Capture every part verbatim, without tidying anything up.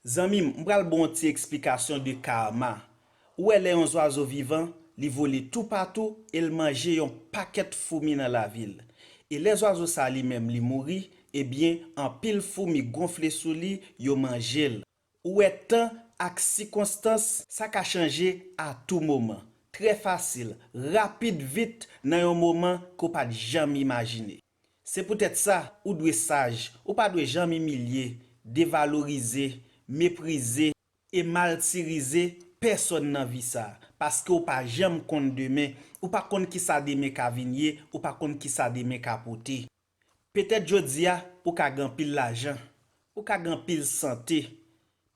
Zanmi m, m pral ba w yon ti eksplikasyon de karma. Ou wè lè yon zwazo vivan, li vole toupatou e l manje yon pakèt foumi nan lavi l. E lè zwazo sa li menm li mouri, ebyen, anpil foumi gonfle sou li, yo manje l. Ou wè tan ak sikonstans, sa ka chanje a tou moman. Trè fasil, rapid, vit, nan yon moman ke w pa t janm imajine. Se poutèt sa, ou dwe saj, ou pa dwe janm imilye, devalorize, meprize e matirize pèsòn nan vi sa a, paske w pa janm konn demen, ou pa konn kisa demen ka vin ye, ou pa konn kisa demen ka pote. Petèt jodi a, ou ka gen anpil lajan, ou ka gen anpil sante,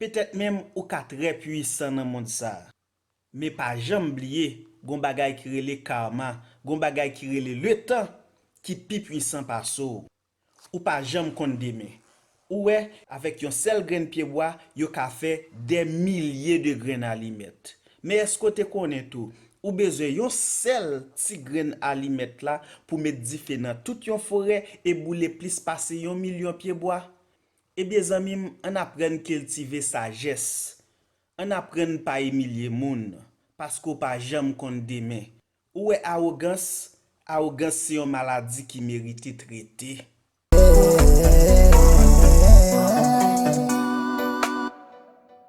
petèt menm ou ka trè pwisan nan mond sa a. Men pa janm bliye, gon bagay ki rele karma, gon bagay ki rele letan ki pi pwisan pase w. Ou pa janm konn demen. Ou wè, avèk yon sèl grenn pyebwa, yo ka fè dè milye de grenn alimèt. Men èske w te konnen tou, ou bezwen yon sèl ti grenn alimèt la pou met dife nan tout yon forè e boule plis pase yon milyon pyebwa? Ebyen zanmi m, ann aprann kiltive sajès. Ann aprann pa imilye moun, paske w pa janm konn demen. Ou wè awogans? Awogans se yon maladi ki merite trete.